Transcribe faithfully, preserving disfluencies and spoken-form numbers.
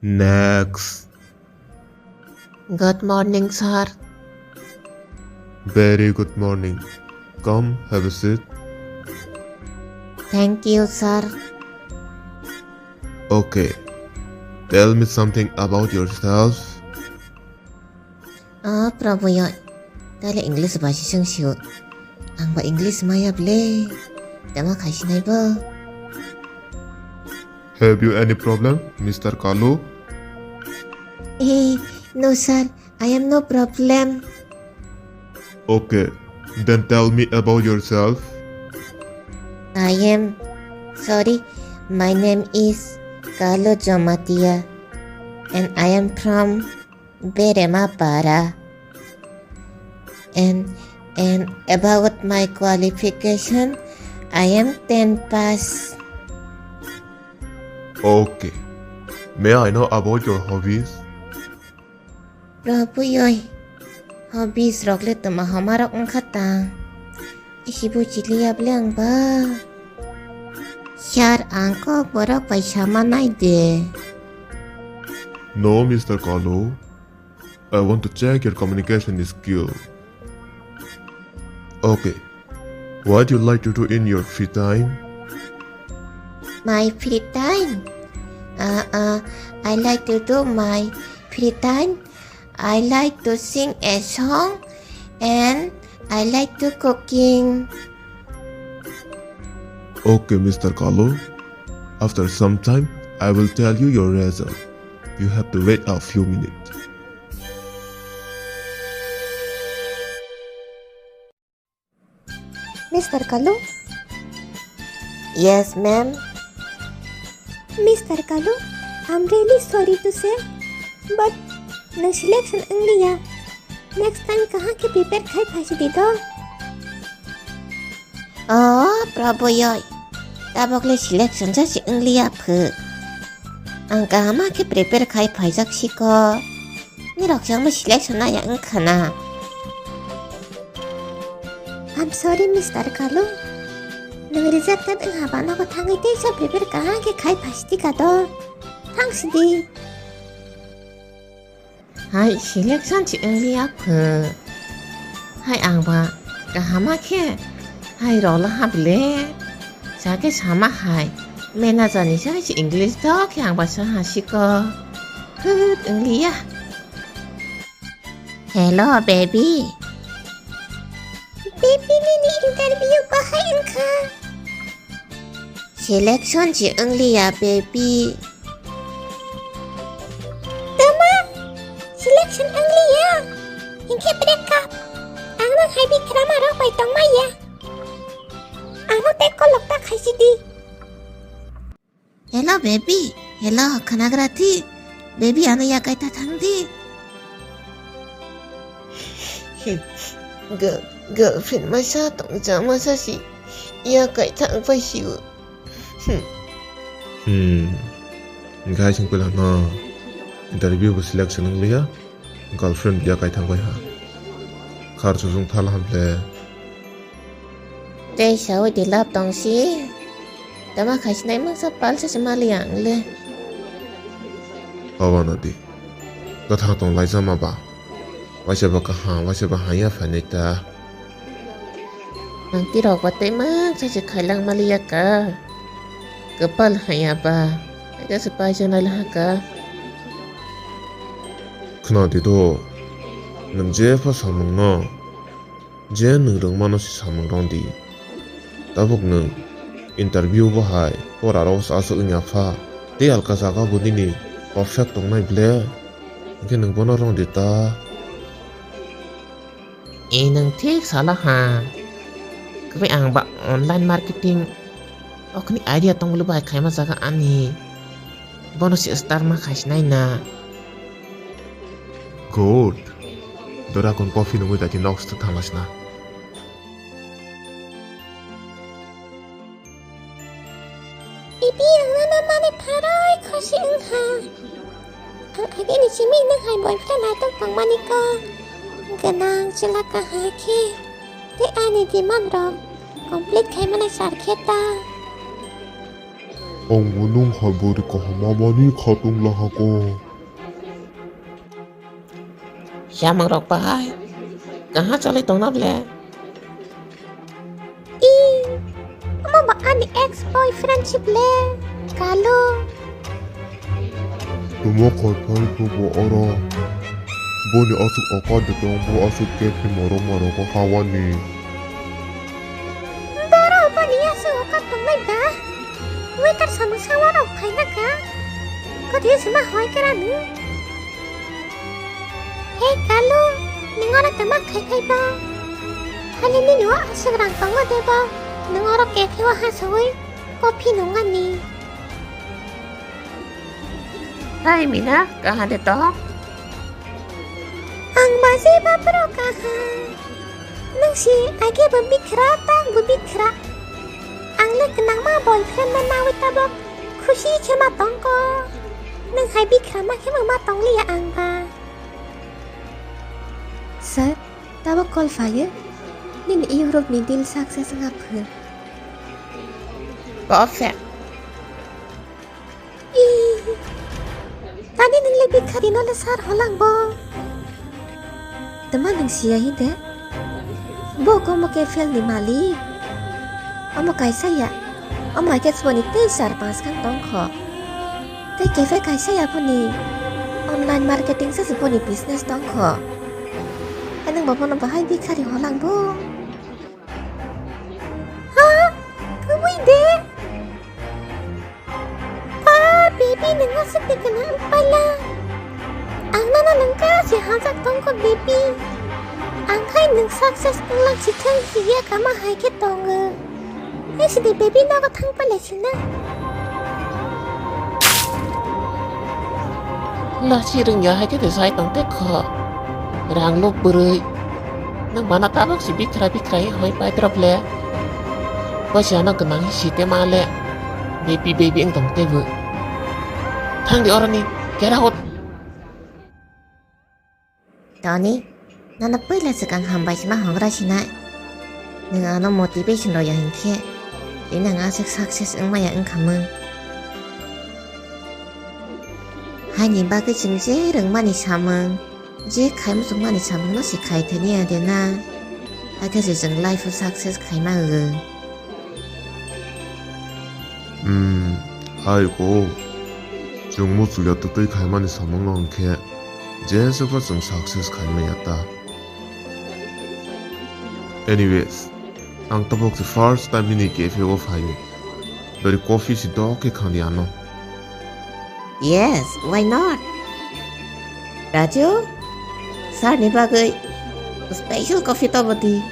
Next. Good morning, sir. Very good morning. Come, have a seat. Thank you, sir. Okay. Tell me something about yourself. Ah, Prabhu yoi. Tale English ba si sung siu. Ang ba English maya ble. Tama khai sinai bo. Have you any problem, Mister Kalu? Eh, no, sir. I am no problem. Okay, then tell me about yourself. I am, sorry, my name is Kalu Jamatia, and I am from Berema Para. And, and about my qualification, I am ten pass. Okay. May I know about your hobbies? Prabhu yoi. Hobbies rok le tuma homa rok wngkha ta. Isi buji liya ble ang ba. Sir, ang kok borok bai sama nai de. No, Mister Kalu. I want to check your communication skill. Okay. What do you like to do in your free time? My free time? Uh, uh, I like to do my free time. I like to sing a song and I like to cooking. Okay, Mister Kalu. After some time, I will tell you your result. You have to wait a few minutes. Mister Kalu? Yes, ma'am. Mister Kalu, I'm really sorry to say, but nwng selection wngliya. Next time kaham khe prepare khai phaisi di do. Oh, Prabhu yoi. Tabok le selection sa si wngliya phu. Ang kaham khe prepare khai phaijak siko. Nirok se wngma selection naya wngkha na. I'm sorry, Mister Kalu. Nwng rejected wngha ba nogo thangwi teisa prepare kaham khe khai phaisidi ka do. Thangsidi. Hai selection si wngliya phu. Hai ang ba kaham khe hai rolo ha ble. Sa khe sama hai. Manager ni sa si English do khe ang ba sa ha siko. Hut wngliya. Hello, baby. Baby, nini interview bahai wngkha? Selection si wngliya, baby. Tama, selection wngliya. Hinkhe break up. Ang nang hai bikrama rok bai tongmaya. Ano tei kolok ta khaisidi. Hello, baby. Hello, khanagra thi. Baby, ano yakai ta thang di. Girl, girlfriend masa tong ja masa si yakai thang pai si u. Hmm. Guys, ang pala na interview bo selection ang liya. Girlfriend biya kai thang bai ha. Khar chusung thal ham le. Tei sawi di lab tong si. Tama khai sinai mangsa pal sa si mali ang le. Awa na di. Ka thang tong lai sama ba. Waisa ba kaham, waisa ba haya phanai ta. Ang tirok ba tei mangsa si khailang mali ya ka. Kapal haya ba. Aga se paisa nai laha ka. Khna di do, nwng jepha samung no, je nwng rwngmano se samung rwng di. Tabuk nwng interview bo hai pora rok se aswk wngya pha. Tei alka jaga bo nini perfect tongnai ble. Hinkhe nwng bono rwng di ta. E nwng thik sala ha. Kwbai ang ba online marketing okni idea tongmani bai khaima jaga ani. Bono se start ma khaisinai na. Good. Dora kon coffee nungwi dati nok sta thamasna. Ibi ang nana mani pharoi khosi wngkha. Ang agini simi nang hai boyfriend naitok tongmani ko. Gwnang chwla kaha khe tei ani demand rok complete khaimani sar khe ta. Ang bo nwng hai bwrwi kaham mani khatung lahako. Yamangrok bahai, kaha chalai tongna ble? I, omo ba ani ex boyfriend si ble, Kalu. Tamo khaithai to bo oro. Boni aswk oka de tong, bo aswk khe phimoro morogo hawani. Boro boni aswk oka tongnai ba? Waiter samung sawarok phaina ka? Kotwi sima hoi kera ni? Hei Kalu, nwng oro tama khai khai bo? Hali nini o aswk rang tongo de bo? Nwng oro cafe o hasugwi coffee nungani. Hai Mina, kaha de tong? Ang baji bapro kaha. Nwng si age bo bikra, tang bo bikra. Ang le kwnangma boyfriend no nawi tabok khusi khe ma tongko. Nwng hai bikra ma khe ma tong liya ang ba. Sir, tabok call phaio. Nini Europe ni deal success wngkha phwrwng. Perfect. Ih, tani nwng le bikharino le sar holang bo? Tama nwng siya hi de? Bo komo cafe ni malik. Omo kaisa ya. Omo hai khe chwngni tei char panch khan tongkho. Tei cafe kaisa ya boni online marketing se boni business tongkho. Hai nwng bo bono bahai bikhari holang bo? Ha? Kubui de? Pa, baby, nwng aswk de kana wngpaila? Ang nono nwng kasi hajak tongkho, baby. Ang khai nwng success wnglang si thang si ya kama hai khe tongo. Hai si de, baby, nogo thang paila sina. Lasi rwngya hai khe de sai tong te kho. Rang luk bwrwi. Nwng bana tabok si bikra bikra hi hoi pai drop le. Bo si ano gwnang hi si te ma le. Baby baby wng tong te bo. Thang di oroni, get out. Toni, nono puila swkang hambai sima hongra sinai. Nwng ano motivation rwya hinkhe, tini ang aswk success wngmaya wngkhamung. Haini bagwi chwng je rwngmani samung, je khai muchungmani samungno se khai thani ya de na? Hakhe se chwng life-o success khaima o. Hmm, hai ko. Chwng muchungya twtwi khaimani samungno hwnkhe jesukha chwng success khaimaya ta. Anyways, ang tabuk se first time nini cafe o phaio. Beri coffee si dok khe khandi ano. Yes, why not? Raju, sir ni bagwi special coffee tobo di.